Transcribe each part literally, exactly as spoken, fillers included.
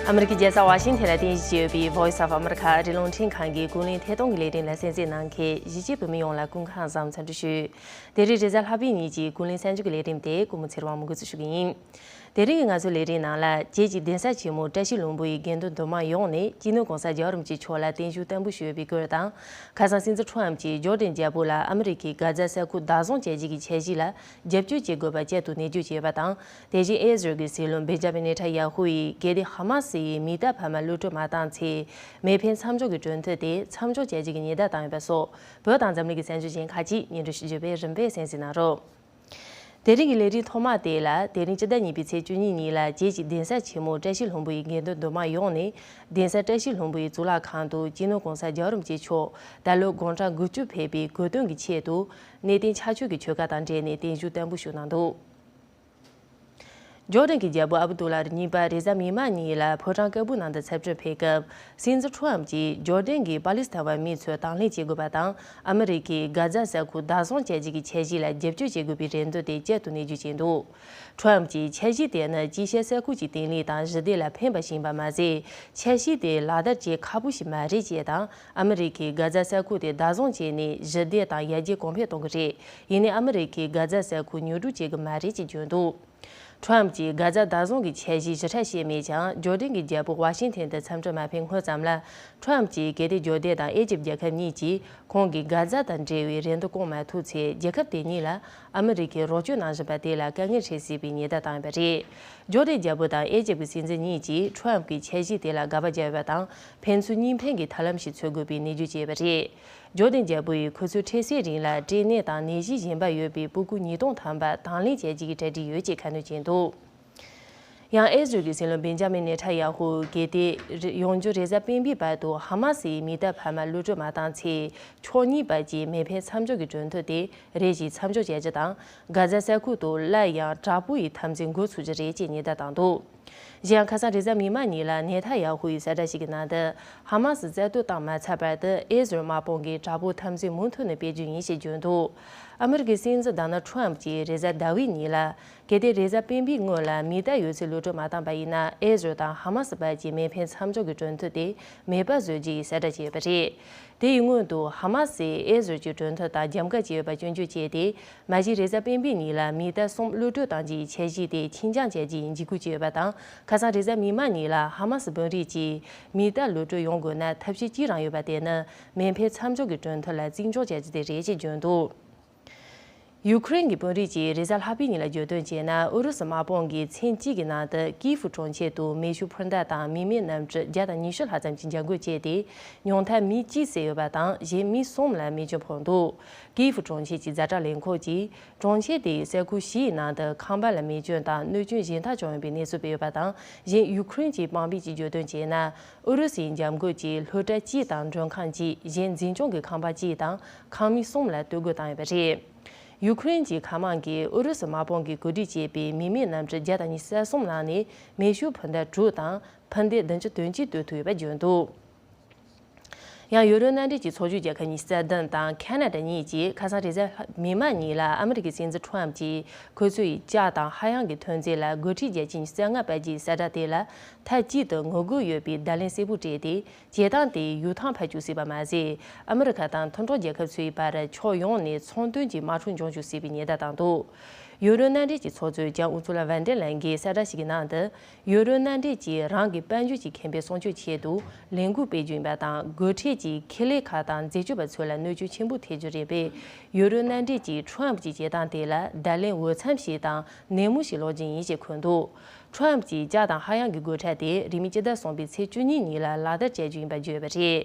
ཨ་མི་རི་ཀའི་རྒྱལ་ས་ཝ་ཤིང་ཐན་ལ་རྟེན་གཞི་བྱས་ཡོད་པའི་Voice of America ཨ་རིའི་རླུང་འཕྲིན་ཁང་གི་ཀུན་གླེང་ཐད་གཏོང་གི་ལས་རིམ་ལ་གསན་གཟིགས་གནང་མཁན་གཞིས་བྱེས་བོད་མི་ཡོངས་ལ་སྐུ་ཁམས་བཟང་འཚམས་འདྲི་ཞུ། དེ་རིང་རེས་གཟའ་ལྷག་པའི་ཉིན་གྱི་ཀུན་གླེང་གསར་འགྱུར་གྱི་ལས་རིམ་དེ་ཀུན་མོ་ཚེ་རིང་དབང་མོས་འགོ་འཛུགས་ཞུ་གི་ཡིན། དེ་རིང་གི་ང་ཚོའི་ལས་རིམ་ནང་ལ་རྒྱལ་གྱི་གདན་ས་ཆེན་མོ་བཀྲ་ཤིས་ལྷུན་པོ་ཡི་དགེ་འདུན་འདུས་མང་ཡོངས་ནས་སྤྱི་ནོར་༸གོང་ས་༸རྒྱལ་བ་རིན་པོ་ཆེའི་མཆོག་ལ་བརྟན་བཞུགས་བརྟན་པོ་ཞུ་བའི་སྐོར་དང་། ཁ་སང་སྲིད་འཛིན་ཁྲོམ་གྱིས་ཇོར་ཌན་རྒྱལ་པོ་ལ་ཨ་མི་རི་ཀའི་གྷ་ཛ་ས་ཁུལ་བདག་བཟུང་བྱས་རྗེས་ཀྱི་འཆར་གཞི་ལ་རྒྱབ་སྐྱོར་བྱེད་དགོས་པ་བཅས་དུ་ནན་བརྗོད་བྱས་པ་དང་། དེ་བཞིན་ཨེ་ཟི་རལ་གྱི་སྲིད་བློན་བེན་ཇ་མིན་ནེ་ཐན་ཡ་ཧུ་ཡིས་གལ་ཏེ་ཧ་མ་སི་ཡིས་མི་གཏའ་ཕལ་མོ་གློད་གྲོལ་མ་བཏང་ཚེ། མེ་འཕེན་མཚམས་འཇོག་གི་གྲོས་མཐུན་དེ་མཚམས་འཇོག་བྱ་རྒྱུ་གི་ཉེན་བརྡ་བཏང་ཡོད་པ་སོགས། བོད་དང་འཛམ་གླིང་གི་གསར་འགྱུར་གཞན་ཁག་ཅིག་སྙན་སྒྲོན་ཞུ་རྒྱུ་བས་རིམ་པས་གསན་གཟིགས་གནང་རོགས། དེ་རིང་གི་ལས་རིམ་ཐོག་མ་དེ་ལ། དེ་རིང་སྤྱི་ཟླ་གཉིས་པའི་ཚེས་བཅུ་གཉིས་ཉིན་ལ་རྒྱལ་གྱི་གདན་ས་ཆེན་མོ་བཀྲ་ཤིས་ལྷུན་པོ་ཡི་དགེ་འདུན་འདུས་མང་ཡོངས་ནས། གདན་ས་བཀྲ་ཤིས་ལྷུན་པོ་ཡི་གཙུག་ལག་ཁང་དུ་སྤྱི་ནོར་༸གོང་ས་༸རྒྱལ་བ་རིན་པོ་ཆེ་མཆོག་ད་ལོ་དགུང་གྲངས་དགུ་བཅུ་ཕེབས་པའི་གོ་སྟོན་གྱི་ཆེད་དུ། གནས་བརྟན་ཕྱག་མཆོད་ཀྱི་ཆོ་ག་དང་འབྲེལ་ནས་བརྟན་བཞུགས་བརྟན་པོ་ཞུས་གནང་འདུག་ཇོར་ཌན་གྱི་རྒྱལ་པོ་ཨབ་ཏུ་ལ་རི་གཉིས་པ་རེས་གཟའ་མིག་དམར་ཉིན་ལ་ཕོ་བྲང་དཀར་པོའི་ནང་དུ་འཚམས་འདྲིར་ཕེབས་སྐབས། སྲིད་འཛིན་ཁྲོམ་གྱིས་ཇོར་ཌན་གྱིས་པ་ལི་སི་ཐན་པ་མི་ཚོར་དང་ལེན་བྱེད་དགོས་པ་དང་། ཨ་མི་རི་ཀས་གྷ་ཛ་ས་ཁུལ་བདག་བཟུང་བྱས་རྗེས་ཀྱི་འཆར་གཞི་ལ་རྒྱབ་སྐྱོར་བྱེད་དགོས་པའི་རེ་འདུན་དེ་བསྐྱར་དུ་ནན་བརྗོད་བྱས་འདུག་ཁྲོམ་གྱིས་འཆར་གཞི་དེ་ནི་དཀྱིལ་ཤར་ས་ཁུལ་གྱི་བརྟན་ལྷིང་དང་ཞི་བདེ་ལ་ཕན་པ་ཞིག་ཡིན་པ་མ་ཟད། འཆར་གཞི་དེ་ལག་བསྟར་བྱེད་ཁག་པོ་ཞིག་མ་རེད་ཅེས་དང་། ཨ་མི་རི་ཀས་གྷ་ཛ་ས་ཁུལ་དེ་བདག་བཟུང་བྱས་ནས་ཞི་བདེ་དང་ཡར་རྒྱས་གོང་འཕེལ་གཏོང་གི་རེད། ཡིན་ནའི་ཨ་མི་རི་ཀས་གྷ་ཛ་ས་ཁུལ་ཉོ་སྒྲུབ་བྱེད་ཀྱི་མ་རེད་ཅེས་བརྗོད་འདུག་ཁྲོམ་གྱིས་གྷ་ཛ་བདག་བཟུང་གི་འཆར་གཞི་ཞིབ་ཕྲ་བཤད་མེད་ཀྱང་། ཇོར་ཌན་གྱི་རྒྱལ་པོ་ཝ་ཤིང་ཐན་དུ་འཚམས་འདྲིར་མ་ཕེབས་སྔོན་ཙམ་ལ། ཁྲོམ་གྱིས་གལ་ཏེ་ཇོར་ཌན་དང་ཨེ་ཇིབ་རྒྱལ་ཁབ་གཉིས་ཀྱིས་ཁོང་གིས་གྷ་ཛ་དང་འབྲེལ་བའི་རེ་འདུན་བསྐོང་མ་ཐུབ་ཚེ། རྒྱལ་ཁབ་དེ་གཉིས་ལ་ཨ་མི་རི་ཀས་རོགས་སྐྱོར་གནང་བཞིན་པ་དེ་ལ་དཀའ་ངལ་འཕྲད་སྲིད་པའི་ཉེན་བརྡ་བཏང་ཡོད་པ་རེད། ཇོར་ཌན་རྒྱལ་པོ་དང་ཨེ་ཇིབ་ཀྱི་སྲིད་འཛིན་གཉིས་ཀྱིས་ཁྲོམ་གྱི་འཆར་གཞི་དེ་ལ་དགག་པ་བརྒྱབ་ཡོད་པ་དང་། ཕན་ཚུན་གཉིས་ཕན་གྱི་ཐབས་ལམ་ཞིག་འཚོལ་དགོས་པའི་ནན་བརྗོད་བྱས་ཡོད་པ་རེད། ཇོར་ཌན་རྒྱལ་པོ་ཡིས་ཁོ་ཚོའི་འཕྲལ་སེལ་རིང་ལ་སྐྲན་ནད་དང་ནད་གཞི་གཞན་པ་ཡོད་པའི་སྤུ་གུ་ཉིས་སྟོང་ཐམ་པ་དང་ལེན་བྱས་རྗེས་ཀྱི་གྲ་སྒྲིག་ཡོད་ཅེས་ཁ་སྣོན་བྱས་འདུག་ཡང་ཨེ་ཟི་རལ་གྱི་སྲིད་བློན་བེན་ཇ་མིན་ནེ་ཐན་ཡ་ཧུ་གལ་ཏེ་ཡོང་རྒྱུ་རེས་གཟའ་སྤེན་པའི་བར་དུ་ཧ་མ་སི་ཡིས་མི་གཏའ་ཕལ་མོ་གློད་གྲོལ་མ་བཏང་ཚེ། ཕྱོགས་གཉིས་བར་གྱི་མེ་འཕེན་མཚམས་འཇོག་གི་གྲོས་མཐུན་དེ་རེ་ཞིག་མཚམས་འཇོག་བྱ་རྒྱུ་དང་། གྷ་ཛ་ས་ཁུལ་དུ་སླར་ཡང་དྲག་པོ་ཡི་འཐབ་འཛིང་འགོ་ཚུགས་རྒྱུ་རེད་ཅེས་ཉེན་བརྡ་བཏང་འདུག་གཞན་ཡང་ཁ་སང་རེས་གཟའ་མིག་དམར་ཉིན་ལ་ནེ་ཐན་ཡ་ཧུ་ཡིས་གསལ་བསྒྲགས་ཤིག་གི་ནང་དུ། ཧ་མ་སི་རྩ་གཏོར་བཏང་མ་ཚར་བར་དུ་ཨེ་ཟི་རལ་དམག་དཔུང་གིས་དྲག་པོའི་འཐབ་འཛིང་མུ་མཐུད་ནས་སྤེལ་རྒྱུ་ཡིན་ཞེས་བརྗོད་འདུག་ཨ་མི་རི་ཀའི་སྲིད་འཛིན་ཌོ་ནལ་ཁྲོམ་གྱིས་རེས་གཟའ་ཟླ་བའི་ཉིན་ལ། གལ་ཏེ་རེས་གཟའ་སྤེན་པའི་སྔོན་ལ་མི་གཏའ་ཡོད་ཚད་གློད་གྲོལ་མ་བཏང་པ་ཡིན་ན། ཨེ་ཟི་རལ་དང་ཧ་མ་སི་བར་གྱི་མེ་འཕེན་མཚམས་འཇོག་གི་གྲོས་མཐུན་དེ་མེད་པ་བཟོ་རྒྱུ་ཡི་གསལ་བསྒྲགས་བྱས་ཡོད་པ་རེད། དེ་ཡི་སྔོན་དུ་ཧ་མ་སིས་ཨེ་ཟི་རལ་གྱི་གྲོས་མཐུན་དང་རྒྱབ་འགལ་བྱས་ཡོད་པ་སྐྱོན་བརྗོད་བྱས་ཏེ། མ་གཞི་རེས་གཟའ་སྤེན་པའི་ཉིན་ལ་མི་གཏའ་གསུམ་གློད་གྲོལ་གཏང་རྒྱུའི་འཆར་གཞི་དེ་ཕྱིར་འགྱངས་བྱ་རྒྱུའི་འཇིགས་སྐུལ་བྱས་ཡོད་པ་དང་། ཁ་སང་རེས་གཟའ་མིག་དམར་ཉིན་ལ་ཧ་མ་སི་དཔོན་རིགས་ཀྱིས་མི་གཏའ་གློད་གྲོལ་ཡོང་དགོས་ན་ཐབས་ཤེས་གཅིག་རང་ཡོད་པ། དེ་ནི་མེ་འཕེན་མཚམས་འཇོག་གི་གྲོས་མཐུན་ལ་བརྩི་འཇོག་བྱ་རྒྱུ་དེ་རེད་ཅེས་བརྗོད་འདུག་ཡུ་ཁུ་རེན་གྱི་དཔོན་རིགས་ཀྱིས་རེས་གཟའ་ལྷག་པའི་ཉིན་ལ་བརྗོད་དོན་བྱས་ན། ཨུ་རུ་སུ་དམག་དཔུང་གིས་མཚན་གཅིག་གི་ནང་དུ་ཀིའེ་ཧྥུ་གྲོང་ཁྱེར་དུ་མེ་ཤུགས་འཕུར་མདའ་དང་མི་མེད་གནམ་གྲུ་བརྒྱ་དང་ཉི་ཤུ་ལྷག་ཙམ་གྱི་འཇབ་རྒོལ་བྱས་ཏེ། ཉུང་མཐར་མི་གཅིག་བསད་ཡོད་པ་དང་། གཞན་མི་གསུམ་ལ་རྨས་སྐྱོན་ཕོག་འདུག་ཀིའེ་ཧྥུ་གྲོང་ཁྱེར་གྱི་ཛ་དྲག་ལས་ཁུངས་ཀྱིས། གྲོང་ཁྱེར་དེའི་ས་ཁུལ་བཞིའི་ནང་དུ་ཁང་པ་ལ་མེ་སྐྱོན་དང་གནོད་སྐྱོན་གཞན་དག་བྱུང་ཡོད་པའི་གནས་ཚུལ་སྤེལ་ཡོད་པ་དང་། གཞན་ཡུ་ཁུ་རེན་གྱི་དམག་མི་གྱིས་བརྗོད་དོན་བྱས་ན། ཨུ་རུ་སུའི་འཇབ་རྒོལ་གྱིས་སློབ་གྲྭ་གཅིག་དང་མགྲོན་ཁང་གཅིག་གཞན་འཛིན་སྐྱོང་གི་ཁང་པ་གཅིག་དང་ཁང་མིག་གསུམ་ལ་གཏོར་རྒོལ་བཏང་ཡོད་པ་རེད། ཡུ་ཁུ་རེན་གྱི་མཁའ་དམག་གིས་ཨུ་རུ་སུ་དམག་དཔུང་གིས་གོ་སྒྲིག་བྱས་པའི་མི་མེད་གནམ་གྲུ་བརྒྱ་དང་ཉི་ཤུ་རྩ་གསུམ་ནང་ནས་མེ་ཤུགས་འཕུར་མདའ་དྲུག་དང་འཕུར་མདེལ་བདུན་ཅུ་དོན་གཅིག་གཏོར་ཐུབ་ཡོད་པ་བརྗོད་འདུག་ཡང་ཡུ་རོབ་མནའ་འབྲེལ་གྱི་ཚོགས་ཆུང་རྒྱལ་ཁབ་ཉི་ཤུ་རྩ་བདུན་དང་ཁ་ན་ཌ་གཉིས་ཀྱིས་ཁ་སང་རེས་གཟའ་མིག་དམར་ཉིན་ལ་ཨ་མི་རི་ཀའི་སྲིད་འཛིན་ཁྲོམ་གྱིས་ཁོ་ཚོ་ཡི་ལྕགས་དང་ཧ་ཡང་གི་ཐོན་རྫས་ལ་སྒོ་ཁྲལ་རྒྱག་རྒྱུ་ཉི་ཤུ་རྩ་ལྔ་པ་གྱི་གསལ་བསྒྲགས་དེ་ལ་མཐའ་གཅིག་ཏུ་ངོ་རྒོལ་ཡོད་པའི་བརྡ་ལན་གསལ་པོ་སྤྲད་དེ། བྱེད་སྟངས་དེས་ཡུལ་ཐང་ཕར་བཅུག་སྲིད་པ་མ་ཟད། ཨ་མི་རི་ཁ་དང་མཐུན་གྲོགས་རྒྱལ་ཁབ་ཚོའི་བར་ཕྱོགས་ཡོངས་ནས་ཚོང་དོན་གྱི་དམག་འཁྲུག་འབྱུང་བཅུག་སྲིད་པའི་ཉེན་བརྡ་བཏང་འདུག་ཡུ་རོབ་མནའ་འབྲེལ་གྱི་ཚོགས་གཙོ་ལྕམ་ཨུ་ཙུ་ལ་ཝན་ཏེར་ལན་གྱིས་གསལ་བསྒྲགས་ཤིག་གི་ནང་དུ། ཡུ་རོབ་མནའ་འབྲེལ་གྱིས་རང་གི་དཔལ་འབྱོར་གྱི་ཁེ་ཕན་སྲུང་སྐྱོབ་ཆེད་དུ་ལས་འགུལ་སྤེལ་རྒྱུ་ཡིན་པ་དང་། སྒོ་ཁྲལ་གྱིས་ཁེ་ལས་ཁག་དང་འཛད་སྤྱོད་པ་ཚོ་ལ་གནོད་སྐྱོན་ཆེན་པོ་ཐེབས་རྒྱུ་རེད་པས། ཡུ་རོབ་མནའ་འབྲེལ་གྱིས་ཁྲོམ་གྱི་བྱེད་སྟངས་དེ་ལ་བརྡ་ལན་འོས་འཚམ་ཞིག་དང་ནན་མོ་ཞིག་སློག་རྒྱུ་ཡིན་ཞེས་འཁོད་འདུག་ཁྲོམ་གྱིས་ལྕགས་དང་ཧ་ཡང་གི་སྒོ་ཁྲལ་དེ་རིང་མིན་སྤྱི་ཟླ་གསུམ་པའི་ཚེས་བཅུ་གཉིས་ཉིན་ལ་ལག་བསྟར་བྱ་རྒྱུ་ཡིན་པ་བརྗོད་པ་རེད།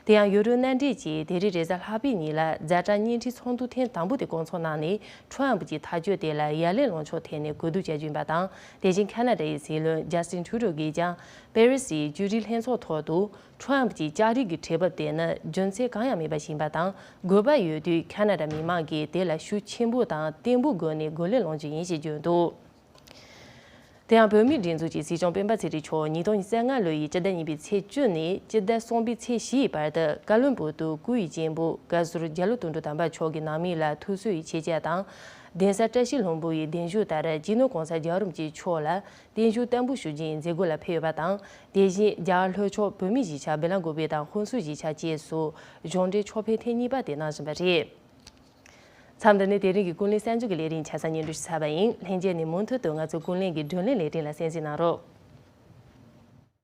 དེ་ཡང་ཡུ་རོབ་མནའ་འབྲེལ་གྱིས་དེ་རིང་རེས་གཟའ་ལྷག་པའི་ཉིན་ལ་ཛ་དྲག་བརྙན་འཕྲིན་ཚོགས་འདུ་ཐེངས་དང་པོ་དེ་བསྐོང་ཚོགས་གནང་ནས། ཁྲོམ་གྱི་ཐག་གཅོད་དེ་ལ་ཡ་ལན་ལོག་ཕྱོགས་ཐད་ནས་གོ་བསྡུར་བྱ་རྒྱུ་ཡིན་པ་དང་། དེ་བཞིན་ཁ་ན་ཌ་ཡི་སྲིད་བློན་ཇ་སི་ཏིན་ཁྲུ་ཌོ་གིས་ཀྱང་པེ་རི་སི་ཡི་ཅུ་རིའི་ལྷན་ཚོགས་ཐོག་ཏུ། ཁྲོམ་གྱི་ལྕགས་རིགས་ཀྱི་ཁྲལ་འབབ་དེ་ནི་རྒྱུ་མཚན་གང་ཡང་མེད་པ་ཞིག་ཡིན་པ་དང་། དགོས་པ་ཡོད་དུས་ཁ་ན་ཌ་མི་མང་གིས་དེ་ལ་ཤུགས་ཆེན་པོ་དང་བརྟན་པོའི་སྒོ་ནས་རྒོལ་ལན་སློང་རྒྱུ་ཡིན་ཞེས་བརྗོད་འདུག་དེ་ཡང་བོད་མིའི་སྒྲིག་འཛུགས་ཀྱི་སྲིད་སྐྱོང་སྤེན་པ་ཚེ་རིང་མཆོག་ཉིས་སྟོང་ཉི་ཤུ་རྩ་ལྔ་ལོ་ཡི་སྤྱི་ཟླ་གཉིས་པའི་ཚེས་བཅུ་ནས་སྤྱི་ཟླ་གསུམ་པའི་ཚེས་བཞི་ཡི་བར་དུ་ཀ་བློན་སྦུག་ཏུ་སྐུ་ཡི་གཅེན་པོ་བཀའ་ཟུར་རྒྱ་ལོ་དོན་གྲུབ་དམ་པ་མཆོག་གི་ནང་མི་ལ་ཐུགས་གསོ་ཡི་ཆེད་བཅར་དང་ གདན་ས་བཀྲ་ཤིས་ལྷུན་པོ་ཡི་གདན་ཞུ་ལྟར་སྤྱི་ནོར་༸གོང་ས་༸རྒྱལ་བ་རིན་པོ་ཆེ་མཆོག་ལ་གདན་ཞུ་བསྟར་འབུལ་ཞུ་རྒྱུའི་མཛད་སྒོ་ལ་ཕེབས་ཡོད་པ་དང་། དེ་བཞིན་རྒྱ་གར་ལྷོ་ཕྱོགས་བོད་མིའི་གཞིས་ཆགས་སྦེལ་ཀོབ་དང་ཧོན་སུར་གཞིས་ཆགས་བཅས་སུ་གཞུང་འབྲེལ་ཕྱོགས་ཕེབས་ཐེངས་གཉིས་པ་དེ་གནང་བཞིན་པ་རེད། མཚམས་འདི་ནས་དེ་རིང་གི་ཀུན་གླེང་གསར་འགྱུར་གྱི་ལས་རིམ་ཆ་ཚང་སྙན་སྒྲོན་ཞུས་ཚར་བ་ཡིན། ལྷན་རྒྱས་ནས་མུ་མཐུད་དུ་ང་ཚོའི་ཀུན་གླེང་གི་བགྲོ་གླེང་ལས་རིམ་ལ་གསན་གཟིགས་གནང་རོགས།